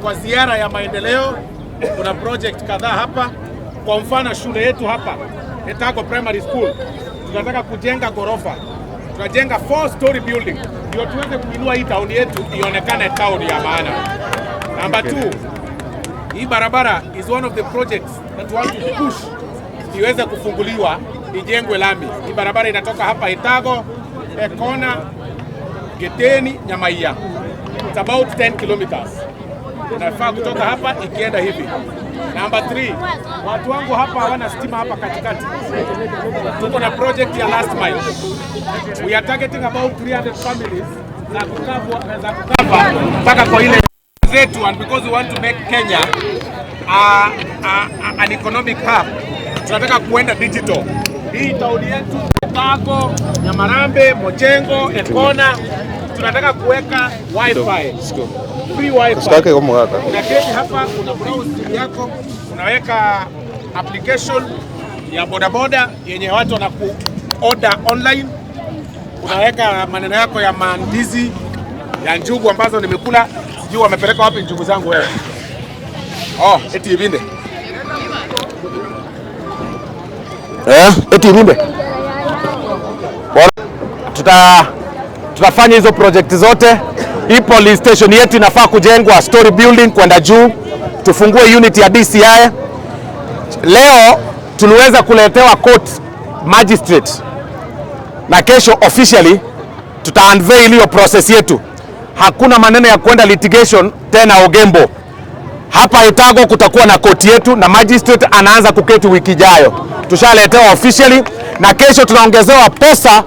Kwa ziara ya maendeleo kuna project kadhaa hapa. Kwa mfano shule yetu hapa Etago Primary School tunataka kujenga ghorofa, tunajenga 4 story building ndio tuweze kuinua hii town yetu ionekane town ya maana. Number two, hii barabara is one of the projects that we want to push iweze kufunguliwa ijengwe lami. Hii barabara inatoka hapa Etago, Ekona, Geteni, Nyamaiya. It's about 10 kilometers. Inafaa kutoka hapa ikienda hivi. Number 3, watu wangu hapa hawana stima hapa katikati. Tuko na project ya last mile. We are targeting about 300 families za kucover mpaka kwa ile zetu, and because we want to make Kenya an economic hub, tunataka kuenda digital. Hii tauni yetu Etago, Nyamarambe, Mochengo, Ekona, tunataka kuweka wifi, free wifi. Usitake kama. Unaketi hapa, una browse simu yako, unaweka application ya bodaboda yenye watu wanaku order online, unaweka maneno yako ya mandizi, ya njugu ambazo nimekula, sijui wamepeleka wapi njugu zangu wewe. Oh, eti ibinde. Eti ibinde. Bora tutafanya hizo project zote. Hii police station yetu inafaa kujengwa story building kwenda juu, tufungue unit ya DCI. Leo tuliweza kuletewa court magistrate na kesho officially tuta unveil hiyo process yetu. Hakuna maneno ya kwenda litigation tena Ogembo. Hapa Etago kutakuwa na court yetu na magistrate anaanza kuketi wiki ijayo. Tushaletewa officially na kesho tunaongezewa pesa.